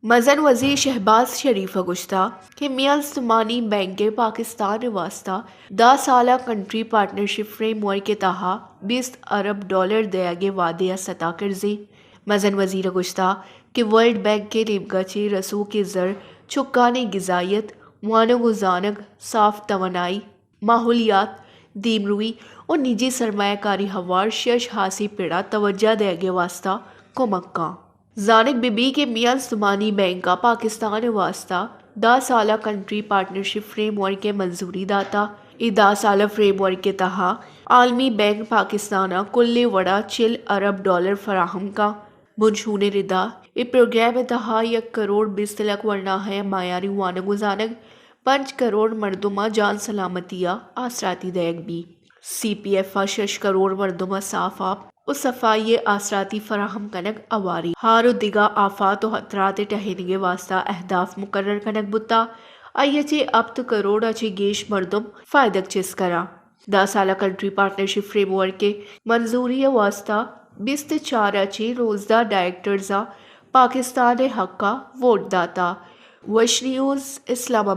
مزن وزیر شہباز شریف ء گوشتہ کہ میان استمانی بینک ء پاکستان ء واستہ دہ سالہ کنٹری پارٹنرشپ فریم ورک ء تہا بیست ارب ڈالر دئیگ ء وعدے ء ستا کرزیں۔ مزن وزیر ء گوشتہ کہ ورلڈ بینک ء نیمگا چہ رسوکیں زر چکانی غذائیت، وانگ و زانگ، صاف توانائی، ماحولیات، دیمروی و نجی سرمایہ کاری ہوار شش ہاسیں پڑا توجہ دئیگ ء واستہ کمک کاں۔ زانگ بہ بی کہ میان استمانی بینک ء پاکستان ء واستہ دہ سالہ کنٹری پارٹنرشپ فریم ورک ء منظوری داتا۔ اے دہ سالہ فریم ورک ء تہا عالمی بینک پاکستان ء کلیں وڑا چل ارب ڈالر فراہم کاں۔ بنشون ء ردا اے پروگرام ء تہا یک کروڑ بیست لکھ ورناہ ء معیاری وانگ و زانگ، پنچ کروڑ مردم ء جان سلامتی ء آسراتی دئیگ بی۔ سی پی ایف ء شش کروڑ مردم ء صاف آپ و صفائی ء آسراتی فراہم کنگ، ہواری ہار و دگہ آفات و خطرات ء ٹہینگ ء واستہ اہداف مقرر کنگ بوتا۔ آئی ء چہ ہپت کروڑ ء چہ گیش مردم فائدگ چست کناں۔ دہ سالہ کنٹری پارٹنرشپ فریم ورک ء منظوری ء واستہ بیست چار ء چہ نوزدہ ڈائریکٹرز ء پاکستان ء حق ء ووٹ داتا۔ وش نیوز، اسلام آباد۔